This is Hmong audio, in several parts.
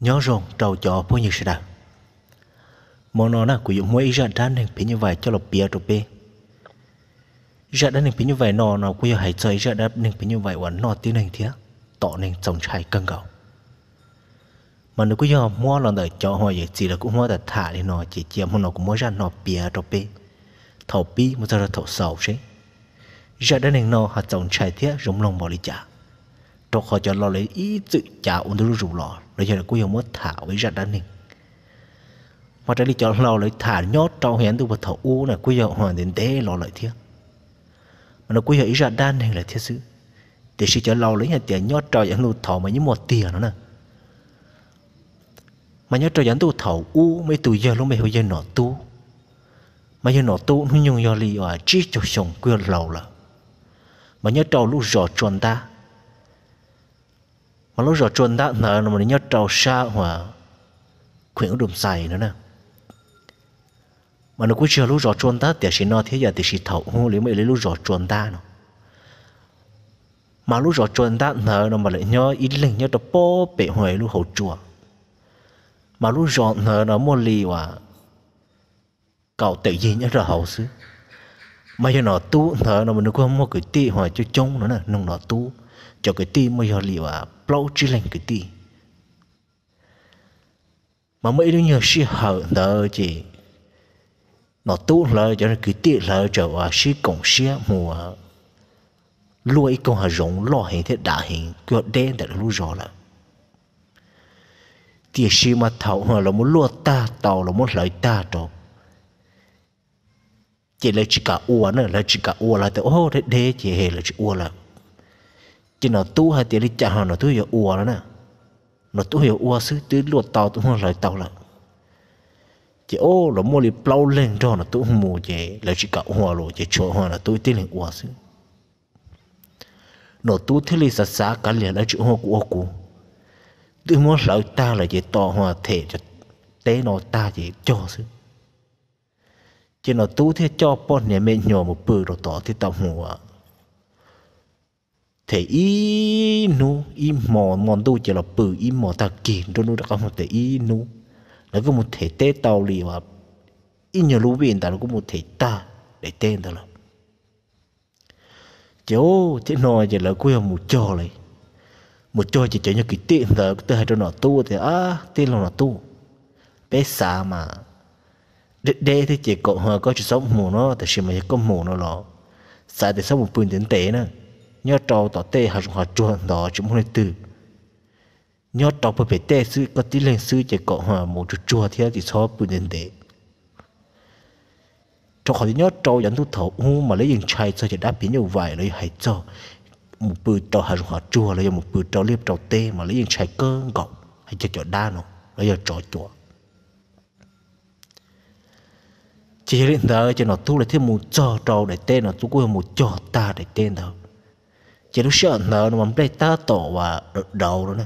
Nyob zoo rau cov phooj ywg sawv daws. Hmo no na kuv yuav muab ib zaj dab neeg phim nyuj vais coj los piav rau peb. Zaj dab neeg phim nyuj vais no no kuj yog hais txog ib zaj dab neeg phim nyuj vais uas noj tib neeg thiab tom neeg txaus ntshai kawg nkaus. Mas nws kuj yog muab los ntawm cov uas yawm txiv lawv kuj muab tham tham li no ces cia hmo no kuv muab zaj no piav rau peb thaum pib mus txog rau thaum xaus seb zaj dab neeg no ho txaus ntshai thiab zoo mloog npaum li cas, rau qhov cov laus lawv ib txwm cav ua ntu zuj zus los los yog kuj yog muab tham ua ib zaj dab neeg. Mas raws li cov laus lawv tham nyob rau yav ntuj puag thaum ub na kuj yog uas ntev ntev los lawm thiab, mas nws kuj yog ib zaj dab neeg lawm thiab xwb. Tiam sis cov laus lawv yeej hais tias nyob rau yav ntuj thaum mas yeej muaj tiag no na. Mas nyob rau yav ntuj thaum ub muaj ib tug yawg lub npe hu yawg Nom Tub. Mas yawg Nom Tub hnub nyoog yog li uas tsib caug xyoo kuj yog laus lawm. Mas nyob rau lub zos Tsua Ntab. Mas lub zos Tsua Ntab ntawd no mas nws nyob rau sab uas kheem ub dum xais no na. Mas nws kuj tsis yog lub zos Tsua Ntab tiam sis no thiab yog tiam sis thaum ub li muaj ib lub zos Tsua Ntab no. Mas lub zos Tsua Ntab ntawd no mas lawv nyob ib leeg nyob rau pob pem uas lub hauv tsua. Mas lub zos ntawd no muaj li uas kaum tawm yig nyob rau hauv xwb. Mas yawg Nom Tub ntawd no mas nws kuj muaj kwv tij uas coob coob no na, noog Nom Tub, cov kwv tij muaj yog li uas plaub tsib leeg kwv tij. Mas muaj ib lub nyuag sij hawm ntawd ces Nom Tub hlawv cov kwv tij hlawv txawm uas sib koom siab mus luaj ib koog hav zoov loj heev thiab dav heev kuj yog deb ntawm lawv lub zos lawm. Tiam sis mas thaum uas lawv muab luaj tag tau, lawv muab hlawv tag rau, ces lawv tsis kam ua na, lawv tsis kam ua, lawv tias o deb deb ces lawv tsis ua lawm. Ces Nom Tub hais tias li cas ho Nom Tub yuav ua no na, Nom Tub yuav ua xwb, twb luaj tau, twb muab hlawv tau lawm. Ces o, lawv muaj li plaub leeg nrog Nom Tub mus ces lawv tsis kam ua los ces tshuav Nom Tub tib leeg ua xwb. Nom Tub thiaj li xav xav kav liam lawv tsis ua kuv ua kuv, twb muab hlawv tag lawm ces tos uas them cov teb no tag ces cog xwb. Ces Nom Tub thiaj coj poj niam me nyuam mus pw rau tod thiab tau mus them ib hnub ib hmo, hmo ntuj ces los pw ib hmo, tag kis nruab hnub rov qab mus them ib hnub. Lawv kuj mus them teb tau li uas ib nyuag lub vij ntawd lawv kuj mus them tag daim teb ntawd lawm. Ces thiab no ces lawv kuj yog mus cog li, mus cog ces cov nyuag kwv tij ntawd twb hais rau Nom Tub tias, a, tij laug Nom Tub, peb xav mas deb deb thiab ces kom koj tsis txhob mus no, tab sis mas yog koj mus no los xav tias txhob mus pw ntev ntev na, nyob rau tom tej hav zoov hav tsuag ntawd tsis muaj leej twg, nyob rau puag pem tej xwb, koj tib leeg xwb ces kom mus tsuag tsuag thiab tsis txhob pw ntev ntev. Rau qhov tias nyob rau yav ntuj thaum ub mas lawv yeej ntshai txog cov dab phim nyuj vais los yog hais txog mus pw rau hav zoov hav tsuag los yog mus pw rau liaj rau teb mas lawv yeej ntshai kawg nkaus hais cov, cov dab no los yog tsov cua. Ces yog li ntawd ces Nom Tub lawv thiaj mus txog rau daim teb no, Tub kuj yog mus cog tag daim teb ntawd. Ces lub sij hawm ntawd no mas nplej tab tom uas dauv dauv no na.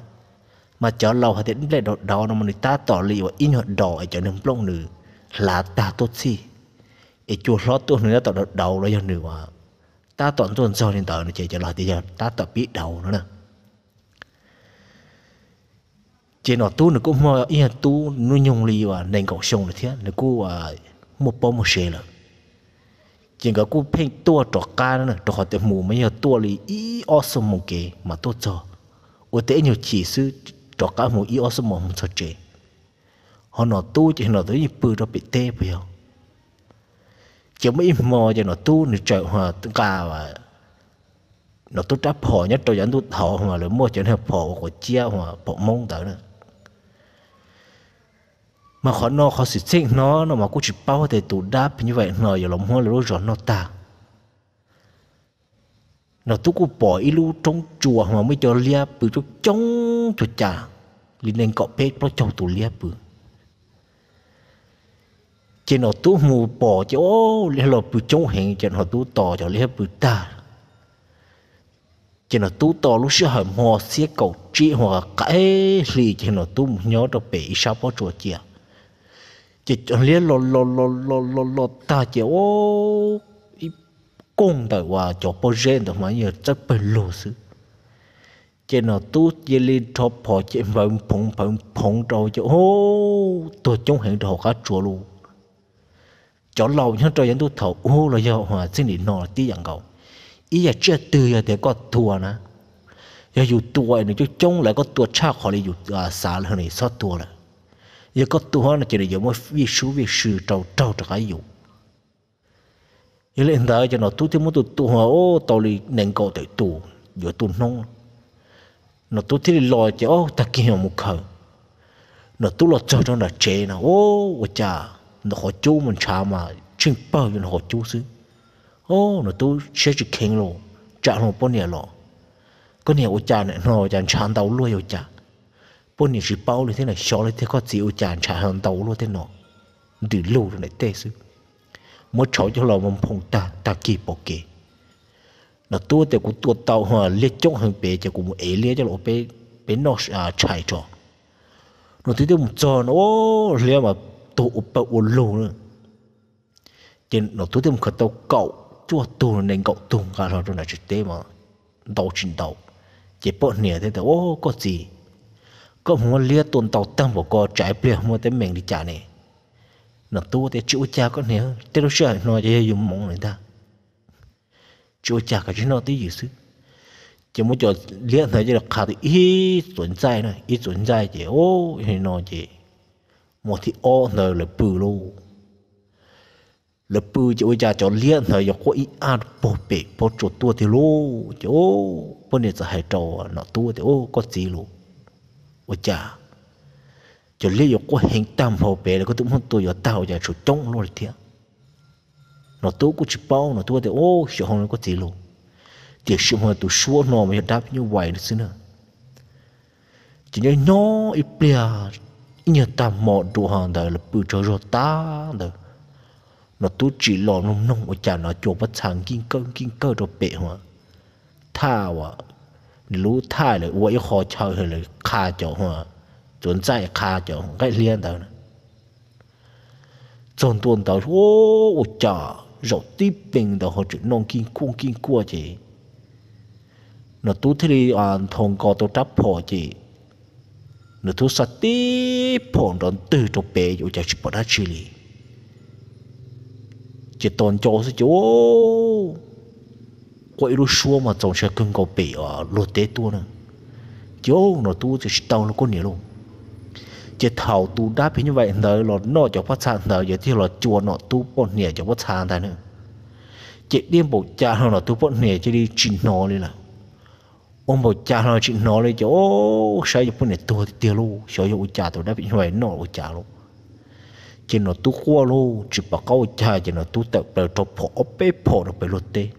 Mas cov laus hais tias nplej dauv dauv no mas nws tab tom li uas ib nyuag daus es cov neeg nplooj nws hlav tag tuaj txhij, es cua hlob tuaj nws tab tom dauv dauv los yog nws uas tab tom ntxuaj ntxaug li ntawd no ces cov laus hais tias yog tab tom pib dauv no na. Ces Nom Tub nws kuj muaj ib nyuag tub hnub nyoog li uas nees nkaum xyoo lawm thiab nws kuj muaj pob muaj sev lawm. Ces nkawd kuj pheej tuaj rov qab no na, rau qhov tias mus mas yog tuaj li ib ob xuab moos kev mas tuaj txog, ua teb ib nyuag chim xwb, rov qab mus ib ob xuab moos mus txog tsev. Ho Nom Tub ces Nom Tub yeej pw rau pem teb puas yog. Ces muaj ib hmo ces Nom Tub nws txawm nqa Nom Tub rab phom nyob rau yav ntuj thaud mas lawv muaj cov niag phom ua quav ciab uas phom Hmoob ntawd na. Mas qhov no qhov xwm txheej no no mas kuj tsis paub tias tus dab phim nyuj vais no yuav los muab lawv lub zos noj tag. Nom Tub kuj pom ib lub roob tsua mas muaj ib co liab pw coob coob cuag cas, li nees nkaum peb plaub caug tus liab pw. Ces Nom Tub mus pom ces o, liab los pw coob heev ces Nom Tub tos cov liab pw tag. Ces Nom Tub tos lub sij hawm hmo xiab kaum tsib uas qaim hli ces Nom Tub mus nyob rau pem ib sab pob tsuas cia. Ces cov liab los los los los los los tag ces o, ib koog ntawm uas cov pob zeb ntawd mas yog txawb pawg lug xwb. Ces Nom Tub cia li rho phom ces npawv phoov npawv phoov rau ces ub, tuag coob heev rau hauv qab tsuas lauj. Cov laus nyob rau yav ntuj thaum ub los yog txij nim no tib yam nkaus. Ib yam tsiaj twg yog tias koj tua na, yog yus tua nws coob coob lawm koj tua tshaj qhov li yus xav lawm nws txhob tua lawm. Yog koj tua no ces nws yuav muaj vij sub vij sw rau raug rov qab yus. Yog li ntawd ces Nom Tub thiaj muab tus tua tau li nees nkaum tawm tus yuav tu hnub. Nom Tub thiaj li los ces ob tag kis mus khaws. Nom Tub los txog rau nram tsev no ua cas ntawm qhov cub mas ntshav mas tsheej pawg yuav nram qhov cub xwb. Nom Tub siab tsis kheev los tsam hlo poj niam los, koj niam ua cas no cas ntshav ntau luaj ua cas. Poj niam tsis paub li thiab na, xyov li tiag koj txiv ua cas ntshav ntau luaj tej no, ntws lug rau nram tej xwb. Muab tshauv coj los mus nphoo tag, tag kis pom kev. Nom Tub tias kuv tua tau liab coob heev pem ces kuv mus ev liab coj los ua peb noj tshais tso. Nom Tub twb mus txog no liab mas tuag ua pawg ua lug na. Ces Nom Tub twb mus khaws tau kaum cuaj tug nees nkaum tug nqa hlo rau nram tsev teb mas ntau tsis ntau. Ces poj niam thiaj tias, Ub, koj txiv, koj muab liab tua ntau tag npaum ko tsam ib pliag muaj teeb meem li cas ne? Nom Tub tias, Tsis ua cas koj niam, tej lub sij hawm no ces yog yus hmoov lawm ntag. Tsis ua cas, kav tsij noj twj ywm xwb. Ces muab cov liab ntawd coj los qha tau ib txuas ntxaij na, ib txuas ntxaij ces ub, yog li no ces mus thib ob ntawd lawv pw lauj. Lawv pw ces ua cas cov liab ntawd yuav quaj ib ab pog pem pob tsuas tuaj tiag lauj. Ces poj niam txawm hais rau Nom Tub tias, Ub, koj txiv lauj, ua cas cov liab yuav quaj heev tag npaum pem lawm, koj twb muab tua yuav tag ua cas tshuav coob luaj li thiab? Nom Tub kuj tsis paub, Nom Tub tias, Ub, xyov hauv no koj txiv lauj, tiam sis mas tus suab no mas yog dab phim nyuj vais no xwb na. Ces nyob nyob ib pliag, ib nyuag tag hmo dua ntawd lawv pw tsaug zog tag ntawd, Nom Tub tsim los mloog mloog ua cas no cua pob txha nkij kawg nkij kawg rau pem hua thaj uas nws lub thaj lawv ua ib qho chaw lawv qha cov hua txuas ntxaij qha cov nqaij liab ntawd na. Txog ntua ntawd ua cas zaum tib pees ntawd ho tseem noj nkij kuaj nkij kuaj ces Nom Tub thiaj li nthos nkaus tau rab phom ces Nom Tub xa tib phom nrov ntwg rau pem ces ua cas tsis pom dab tsi li. Ces tos nco xwb ces quaj ib lub suab mas txaus ntshai kawg nkaus pem luag teb tuaj na. Ces Nom Tub tsis tau lauj koj niam lauj. Ces thaum tus dab phim nyuj vais ntawd los noj cov pob txha ntawd ces thiaj los cua Nom Tub poj niam cov pob txha ntag na. Ces diaj npaum cas los Nom Tub poj niam cia li tsis hnov li lawm. Ua npaum cas los tsis hnov li ces ub, saib yog poj niam tuag tiag tiag lauj, xyov yog ua cas tus dab phim nyuj vais noj ua cas lauj. Ces Nom Tub quaj lauj, tsis pom qab ua cas ces Nom Tub tawm plaws rau phom ob peb phom rau pem luag teb.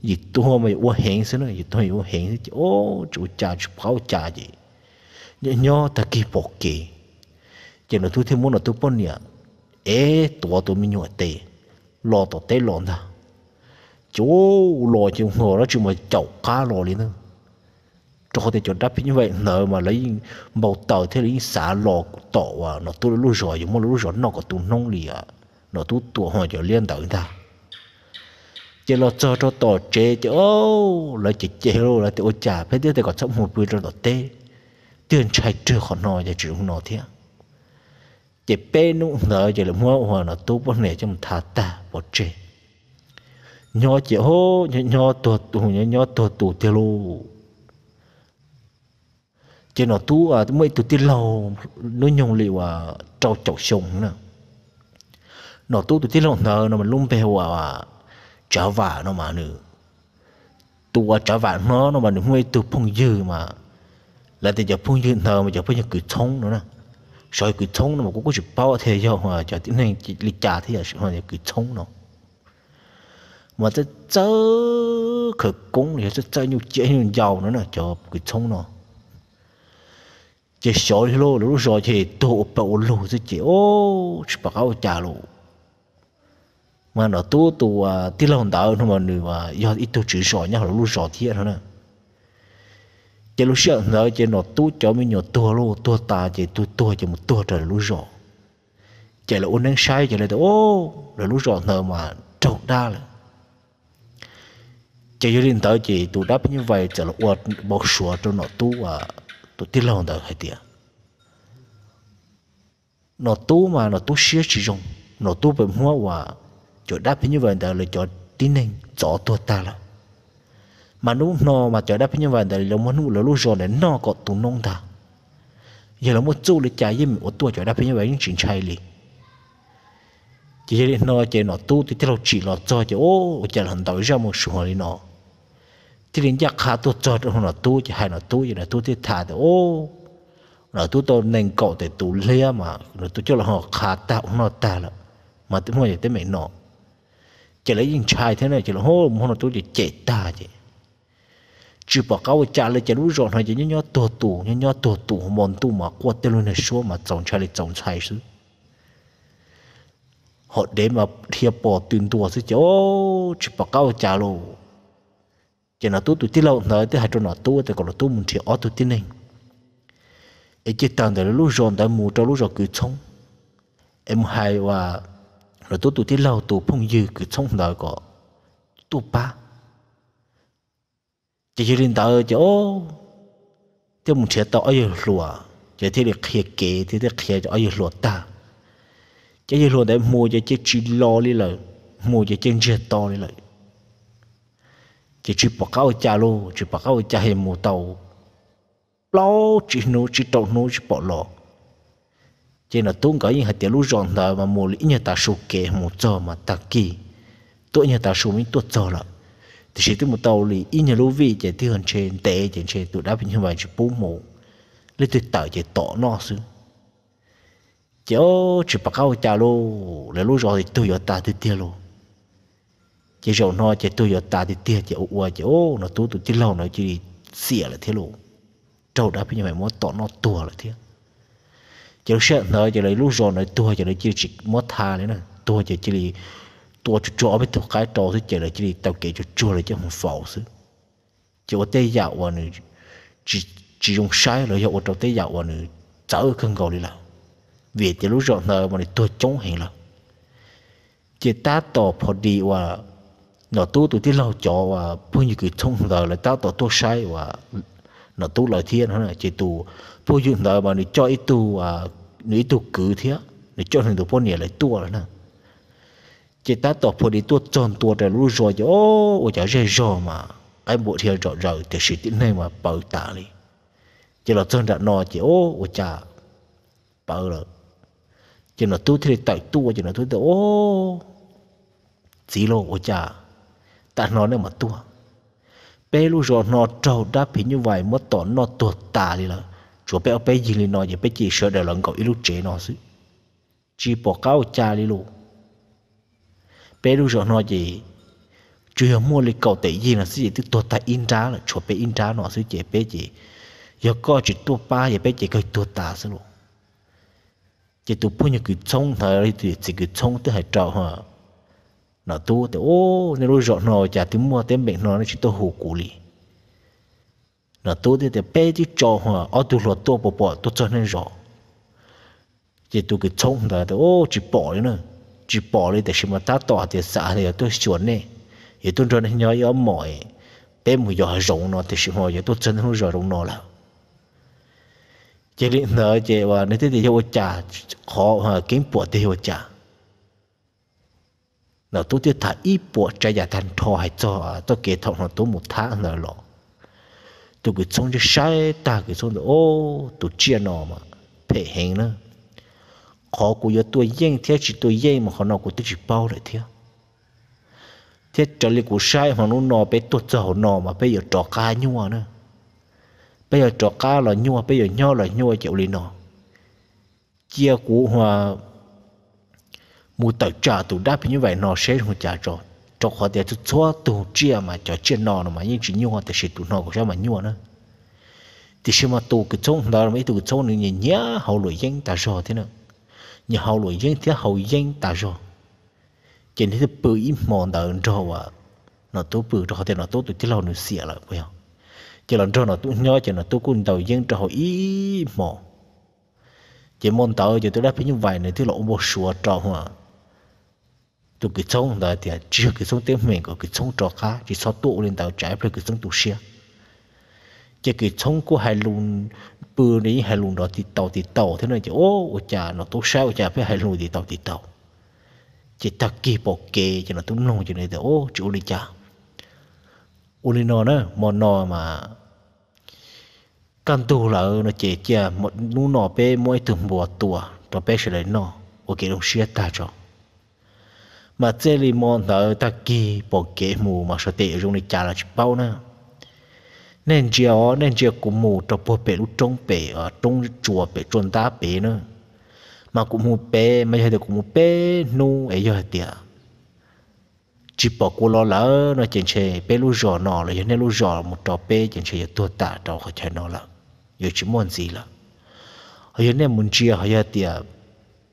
Yus tuag mas yus ua heev xwb na, yus tuag yus ua heev xwb ces ub, tsis ua cas tsis pom qab ua cas ces nyob nyob tag kis pom kev ces Nom Tub thiaj muab Nom Tub poj niam ev tuav tus me nyuam tes los tom teb los ntag. Ces ub, los ces ho dab tsi mas caum qab los li ntag. Rau qhov tias cov dab phim nyuj vais ntawd mas lawv yeej npau taws thiab lawv yeej xav los tom uas Nom Tub lawv lub zos yuav muab lawv lub zos noj kom tu hnub li Nom Tub tua ho cov liab ntawd ntag. Ces los txog rau tom tsev ces lawv cem cem lauj, lawv tias ua cas peb twb tias kom txhob mus pw rau tom teb, twb ntshai rwg qhov no ces tseem zoo no thiab. Ces peb hnub ntawd ces lawv muab ua Nom Tub poj niam coj mus thav tag pov tseg. Nyob ces nyob nyob tuag tus, nyob nyob tuag tus tiag lauj. Ces Nom Tub muaj ib tug tij laug hnub nyoog li uas rau caum xyoo na. Nom Tub tus tij laug ntawd no mas lub npe hu ua Tsav Vam no mas nws, tus uas Tsav Vam no no mas nws muaj ib tug phooj ywg mas lawv tias cov phooj ywg ntawd mas cov phooj ywg kws txhoob no na. Xyov kws txhoob no mas kuv kuj tsis paub thiab yog cov tib neeg li cas thiab, yog kws txhoob no mas txawj txawj khawv koob los yog txawj txawj nyuj ciam nyuj ncau no na, cov kws txhoob no. Ces xyov li lauj, lawv lub zos ces tuag ua pawg ua lug xwb ces tsis pom qab ua cas lauj. Mas Nom Tub tus tij laug ntawd no mas nws yog ib tug tswv zos nyob hauv lawv lub zos thiab no na. Ces lub sij hawm ntawd ces Nom Tub cov me nyuam tuag lauj, tuag tas ces tus tuag ces mus tuag rau lawv lub zos. Ces lawv ua neeb saib ces lawv tias, Lawv lub zos ntawd mas raug dab lawm. Ces yog li ntawd ces tus dab phim nyuj vais txawm los ua npau suav rau Nom Tub tus tij laug ntawd hais tias, Nom Tub mas Nom Tub siab tsis zoo, Nom Tub pem muab uas cov dab phim nyuj vais ntawd lawv cov tib neeg txov tuag tag lawm. Mas hnub no mas cov dab phim nyuj vais ntawd lawv muab hnub lawv lub zos ntawd noj kom tu noob ntag. Yog lawv muaj txuj li cas yeej meem ua tuaj, cov dab phim nyuj vais yeej tsis ntshai li. Ces yog li no ces Nom Tub tus tij laug tsim los txog ces ua cas los ntawd zaj mus suav li no, thiaj li ncaj qha tuaj txog rau Nom Tub ces hais Nom Tub ces Nom Tub thiaj tham tias, Nom Tub tau nees nkaum tawm tus hliab mas Nom Tub coj los ho qha tag ua noj tag lawm, mas twb muaj yog teeb meem no. Ces lawv yeej ntshai thiab na, ces lawv muab Nom Tub ces cem tag ces tsis pom qab ua cas li. Ces lub zos no ces nyob nyob tuag tus, nyob nyob tuag tus, hmo ntuj mas quaj tej lub niag suab mas txaus ntshai li txaus ntshai xwb. Hom dev mas dhia pos tw ntua xwb ces tsis pom qab ua cas lauj. Ces Nom Tub tus tij laug ntawd thiaj hais rau Nom Tub tias kom Nom Tub mus nrhiav ob tug tib neeg es cia tawm ntawm lawv lub zos ntawd mus rau lub zos Kwv Txhoob, es mus hais uas Nom Tub tus tij laug tus phooj ywg Kwv Txhoob ntawd kom tuaj pab. Ces yog li ntawd ces thiaj mus nrhiav tau ob yawg hluas, ces thiaj li qhia kev thiab thiaj qhia ob yawg hluas tag. Ces ob yawg hluas ntawd mus ces cia tsis los li lawm, mus ces cia ntsiag to li lawm. Ces tsis pom qab ua cas lauj, tsis pom qab ua cas es mus tau plaub tsib hnub tsib rau hnub tsis pom los. Ces Nom Tub nkawd yeej hais tias lub zos ntawd mas mus li ib nyuag tav su kev mus txog mas tag kis, tuaj ib nyuag tav su mas tuaj txog lawm. Tiam sis twb mus tau li ib nyuag lub vij ces twb yog ntshe ntev ces ntshe tus dab phim nyuj vais tsis pub mus, leej twg tawm ces tom noj xwb. Ces tsis pom qab ua cas lauj, lawv lub zos ces tuag yuav tas tiag tiag lauj. Ces zaum no ces tuag yuav tas tiag tiag ces ua ua ces Nom Tub tus tij laug ntawd cia li xiam lawm thiab lauj, raug dab phim nyuj vais muab tom noj tuag lawm thiab. Ces lub sij hawm ntawd ces lawv lub zos ntawd tuag ces lawv cia li tsis muab tha li na, tuag ces cia li tua tsuag tsuag ob peb tug qaib rau xwb ces lawv cia li taw kev tsuag tsuag lawv coj mus faus xwb. Ces ua tej yam uas nws tsis zoo saib los yog ua rau tej yam uas nws txawv kawg nkaus li lawm, vim tias lub zos ntawd mas nws tuag coob heev lawm. Ces tab tom pho di uas Nom Tub tus tij laug cov uas phooj ywg Kwv Txhoob ntawd lawv tab tom tuaj saib uas Nom Tub lawv thiab no, ces tus phooj ywg ntawd mas nws coj ib tug, nws ib tug kwv thiab nws coj nws tus poj niam lawv tuaj lawm na. Ces tab tom pho di tuaj txog ntua rau lub zos ces ua cas zej zog mas qaib npua dhia zom zaws tiam sis tib neeg mas pawv tas li. Ces los txog nram no ces ua cas pawv lawm. Ces Nom Tub thiaj li tawm tuaj ces Nom Tub tias, Txiv lauj, ua cas tam no nej mam tuaj? Peb lub zos no raug dab phim nyuj vais muab tom noj tuag tas li lawm, tshuav peb ob peb yig li no ces peb cia sawv daws los nkaum ib lub tsev no xwb, tsis pom qab ua cas li lauj. Peb lub zos no ces tsuas yog muaj li kaum tawm yig no xwb ces twb tuag tag ib nrab lawm, tshuav peb ib nrab no xwb ces peb ces yog koj tsis tuaj pab ces peb ces kawg tuag tas xwb lauj. Ces tus phooj ywg Kwv Txhoob ntawd, tus yawm txiv Kwv Txhoob twb hais rau Nom Tub tias, Nej lub zos no cas twb muaj teeb meem no nej tsis tuaj hu kuv li? Nom Tub thiaj tias, Peb twb tso ob tug hluas tuaj puas pom tuaj txog nej zos? Ces tus Kwv Txhoob ntawd tias, Tsis pom li na, tsis pom li, tiam sis mas tab tom hais tias xav hais tias yuav tuaj xyuas nej, yuav tuaj nrog nej nyob ib ob hmos, peb mus yos hav zoov no tiam sis mas yuav tuaj txog nej lub zos zoo no lawm. Ces li ntawd ces nws thiaj tias, Yog ua cas, qhov keeb puam tiag yog ua cas? Nom Tub thiaj tham ib puas tsav yam tag nrho hais txog txoj kev thaum Nom Tub mus thab ntawd los. Tus Kwv Txhoob saib tag Kwv Txhoob tias, Tus tsiaj no mas phem heev na. Qhov kuv yuav tua yeej thiab tsis tua yeej mas qhov no kuv twb tsis paub lawm thiab. Thiab raws li kuv saib hmo hnub no peb tuaj txog hauv no mas peb yuav rov qab nyuaj na. Peb yuav rov qab los nyuaj, peb yuav nyob los nyuaj ces ua li no, cia kuv mus tawm tsam tus dab phim nyuj vais no seb zoo cas tso, rau qhov tias txhua txhua tus tsiaj mas cov tsiaj no no mas yeej tsis nyuaj tiam sis tus no kuv saib mas nyuaj na. Tiam sis mas tus Kwv Txhoob ntawd mas ib tug Kwv Txhoob nws nyiam nyiam haus luam yeeb tas zog thiab na, nyiam haus luam yeeb thiab haus yeeb tas zog. Ces nws thiaj pw ib hmo ntawd nrog uas Nom Tub pw rau qhov tias Nom Tub tus tij laug nws xiam lawm puas yog. Ces los nrog Nom Tub nyob ces Nom Tub kuj ntaus yeeb rau haus ib hmo. Ces hmo ntawd ces tus dab phim nyuj vais nws thiaj los ua npau suav rau uas tus kws txhoob ntawd tias tsis yog kws txhoob teeb meem, kom kws txhoob rov qab, tsis txhob tuaj ua li ntawd tsam ib pliag kws txhoob tu siab. Ces kws txhoob kuj hais lus pw, nws yeej hais lus nrov tis taus tis taus thiab no ces ua cas Nom Tub saib ua cas pheej hais lus tis taus tis taus. Ces tag kis pom kev ces Nom Tub mloog ces nws tias, Ub, tsis ua li cas, ua li no na, hmo no mas kaj ntug lawm no ces cia hnub no peb muab ib tug npua tua rau peb sawv daws noj ua kev zoo siab tag tso. Mas txij li hmo ntawd tag kis pom kev mus mas sawv daws yuav zoo li cas los tsis paub na. Nej ntsia os, nej ntsia kuv mus rau puag pem lub roob pem, roob tsua pem tsua ntab pem na. Mas kuv mus pem mas yog tias kuv mus peb hnub es yog hais tias tsis pom kuv los lawm no ces ntshe peb lub zos no los yog nej lub zos mus rau peb ces ntshe yuav tuag tas rau qhov chaw no lawm, yuav tsis muaj ntxiv lawm. Ho yog nej mus ntsia ho yog tias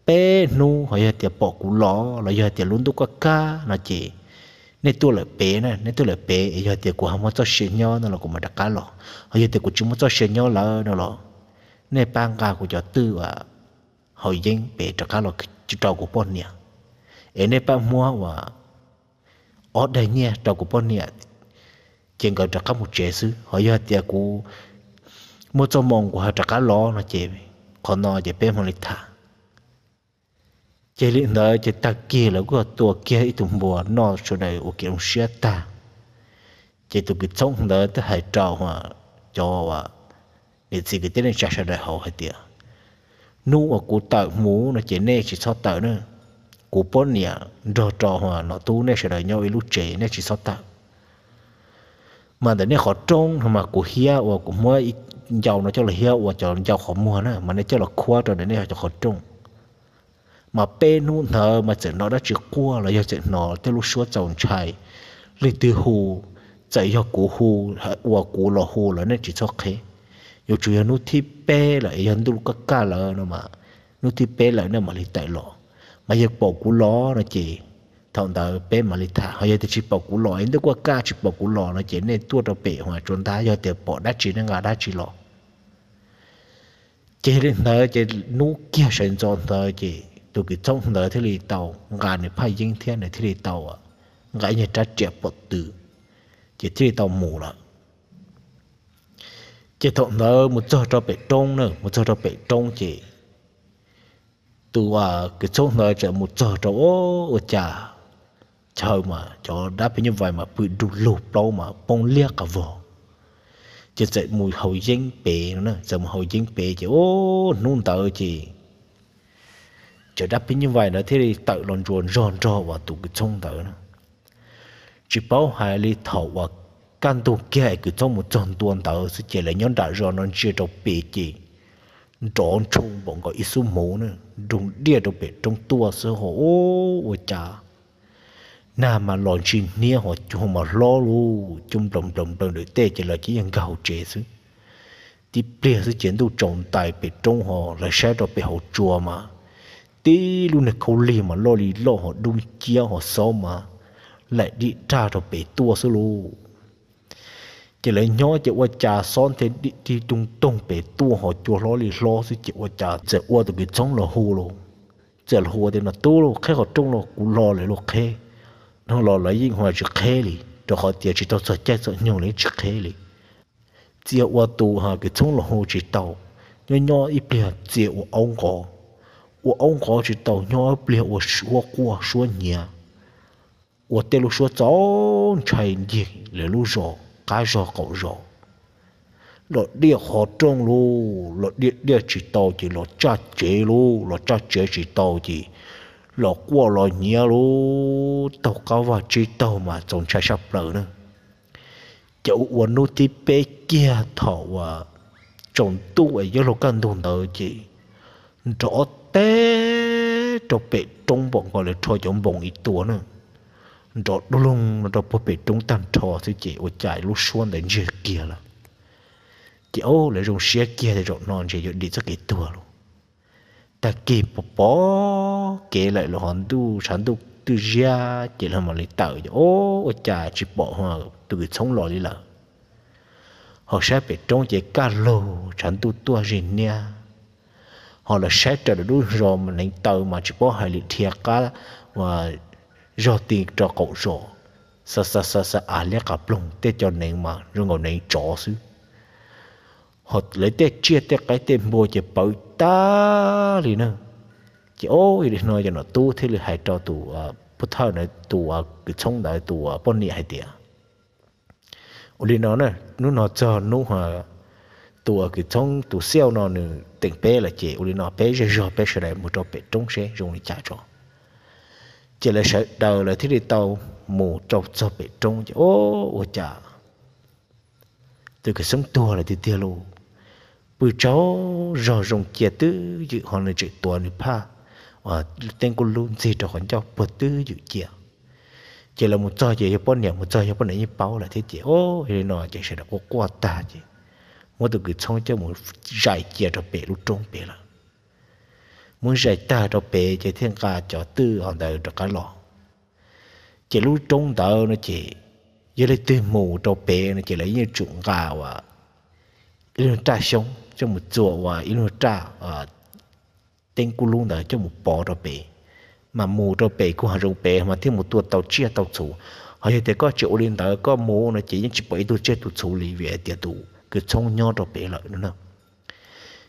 peb hnub ho yog tias pom kuv los los yog tias lub ntuj kaj kaj no ces nej tuaj lawm pem na, nej tuaj lawm pem es yog tias kuv ho muaj txoj sia nyob no los kuv mam rov qab los. Ho yog tias kuv tsis muaj txoj sia nyob lawm no los nej pab nqa kuv cov twj uas haus yeeb pem rov qab los rau kuv poj niam, es nej pab muab uas ob daig nyiaj rau kuv poj niam, ces nkawd rov qab mus tsev xwb. Ho yog tias kuv muaj txoj moo kuv ho rov qab los no ces qhov no ces peb mam li tham. Ces li ntawd ces tag kis lawv kuj yog tua kiag ib tug npua noj sawv daws ua kev zoo siab tag. Ces tus kws txhoob ntawd twb hais rau cov niam txiv kwv tij neej tsa sawv daws hauv hais tias, hnub uas kuv tawm mus no ces nej tsis txhob tawm na. Kuv poj niam nrog rau Nom Tub nej sawv daws nyob ib lub tsev, nej tsis txhob tawm. Mas ntawm nej qhov rooj no mas kuv hiab uas kuv muab ib ncau no coj los hiab ua cov ncau qhov muag na, mas nej coj los khuab rau ntawm nej cov qhov rooj. Mas peb hnub ntawd mas txawm hnov dab tsi quaj los yog txawm hnov tej lub suab txaus ntshai, leej twg hu, txawm yog kuv hu, ua kuv los hu los nej tsis txhob qheb. Yuav tsum yog hnub thib peb lawm es yog ntuj lub kaj kaj lawm no mas, hnub thib peb lawm nej mam li tawm los. Mas yog pom kuv los no ces thaum ntawd peb mam li tham. Ho yog tias tsis pom kuv los es ntuj kaj kaj tsis pom kuv los no ces nej tuaj rau pem uas tsua ntab, yog tias pom dab tsi nej nqa dab tsi los. Ces li ntawd ces hnub kiag sawv ntxov ntawd ces tus kws txhoob ntawd thiaj li tau nqa nws phaj yeeb thiab nws thiaj li tau nqa ib nyuag rab riam pom tw, ces thiaj li tau mus lawm. Ces thaum ntawd mus txog rau pem roob na, mus txog rau pem roob ces tus kws txhoob ntawd txawm mus txog rau ua cas chaw mas cov dab phim nyuj vais mas pw du lug plaub mas poob liab qas vog. Ces txawm mus haus yeeb pem no, txawm mus haus yeeb pem ces hnub ntawd ces cov dab phim nyuj vais ntawd thiaj li tawm los ntsuas ntsoog nrog uas tus kws txhoob ntawd na. Tsis paub hais li thaum uas kaj ntug kiag es kws txhoob mus txog ntua ntawd xwb ces lawv nyob nram zos no ntsia rau pem ces nrov ntshoo npaum nkaus ib xub hmuv na, nroo diaj rau pem roob tuaj xwb ho ua cas nag mas los ntsis hniab ho cua mas hlob lug cua nplaws nplaws nplaws ntawm tej ces lawv cia li nkag hauv tsev xwb. Tib pliag xwb ces ntuj tsaus ntais pem roob ho lawv saib rau pem hauv tsua mas tib lub niag khaub lig mas loj li loj ho dub ciab ho xob mas laim dim raj rau pem tuaj xwb lauj. Ces lawv nyob ces ua cas xob nthe dim tig toog toog pem tuaj ho cua hlob li hlob xwb ces ua cas txawm ua tus kws txhoob los hu lauj. Txawm los hu tias, Nom Tub lauj, qheb qhov rooj los kuv los lawm lauj, qheb. Hnub los lawv yeej hu tsis qheb li rau qhov tias tsis tau txog caij txog nyoog lawv yeej tsis qheb li. Txia ua tus kws txhoob los hu tsis tau, nyob nyob ib pliag txia ua aub nqov, ua aub nqov tsis tau nyob ib pliag ua suab quaj suab nyiav, ua tej lub suab txaus ntshai ncig lawv lub zos qab zog qaum zos. Los diaj qhov rooj lauj, los diaj diaj tsis tau ces los tsaj tsev lauj, los tsaj tsev tsis tau ces los quaj los nyiav lauj, taug qab vaj tsib taug mas txaus ntshai saj plaws na. Ces ua ua hnub thib peb kiag thaum uas tsaus ntuj es yuav luag kaj ntug ntawd ces nrov teb rau pem roob npaum nkaus li rho cov npoos ib tua na, nrov du loog rau puag pem roob tag nrho xwb ces ua cas lub suab ntawd ntsiag kiag lawm. Ces lawv zoo siab kiag tias zaum no ntshe yuav dim txoj kev tuag lauj. Tag kis pom pom kev lawm los ho ntuj tshav ntuj twb ziab ces lawv mam li tawm ces ua cas tsis pom tus kws txhoob los li lawm. Ho saib pem roob ces kaj lug tshav ntuj tuaj zig niab. Ho los saib raws lub zos mas neev taw mas tsis paub hais li dhia qab uas zog ti rau qaum zos, xav xav xav xav av liab qas ploog, tej cov neev mas zoo nkaus neev tsov xwb. Ho lawv tej tsiaj tej qaib tej npua ces pawv tag li na. Ces o, yog li no ces nom tub thiaj li hais rau tus pov thawj ntawd, tus kws txhoob ntawd tus poj niam hais tias, ua li no na, hnub no txog hnub tus kws txhoob tus xiauj no nws teem peb lawm ces ua li no peb zej zog peb sawv daws mus rau pem roob seb zoo li cas tso. Ces lawv sawv daws lawv thiaj li tau mus rau txog pem roob ces o, ua cas tus kws txhoob tuag lawm tiag tiag lauj. Pw tsaug zog zoo cia twb ywm ho nws tseem tuav nws phaj teeb kub lub ntxig rau qhov ncauj puag twb ywm cia. Ces lawv mus txog ces yog poj niam, mus txog yog poj niam yeej paub lawm thiab ces o, yog li no ces sawv daws quaj quaj tag ces muab tus kws txhoob coj mus zais cia rau pem lub roob pem lawm. Muab zais tag rau pem ces thiaj nqa cov twj ho ntawd rov qab los. Ces lub roob ntawd no ces yog leej twg mus rau pem no ces lawv yeej tsum nqa ua ib lub raj xyoob coj mus txua ua ib lub raj teeb kub lub ntawd coj mus pov rau pem, mas mus rau pem kuj ho zoo pem mas thiaj mus tua tau tsiaj tau txhu. Ho yog tias koj tsis ua li ntawd koj mus no ces yeej tsis pom ib tug tsiaj tug txhu li vim hais tias tus kws txhoob nyob rau pem lawm no na.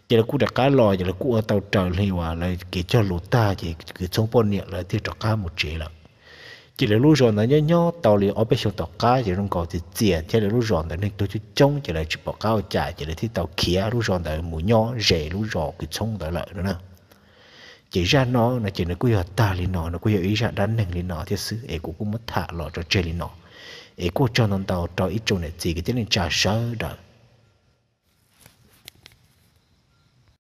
Ces lawv kuj rov qab los ces lawv kuj ua tau raws li uas lawv kev cog lus tag ces kws txhoob poj niam lawv thiaj rov qab mus tsev lawm. Ces lawv lub zos ntawd nyob nyob tau li ob peb xyoo tom qab ces zoo nkaus txias txias thiab lawv lub zos ntawd neeg tuag coob coob ces lawv tsis pom qab ua cas ces lawv thiaj tau khiav lub zos ntawd mus nyob ze lub zos kws txhoob ntawd lawm no na. Ces zaj no no ces nws kuj yog tag li no, nws kuj yog ib zaj dab neeg li no thiab xwb es kuv kuj muab tham los tso tseg li no. Es kuj tsaug ntau ntau rau ib tsoom niam txiv kwv tij neej tsa sawv daws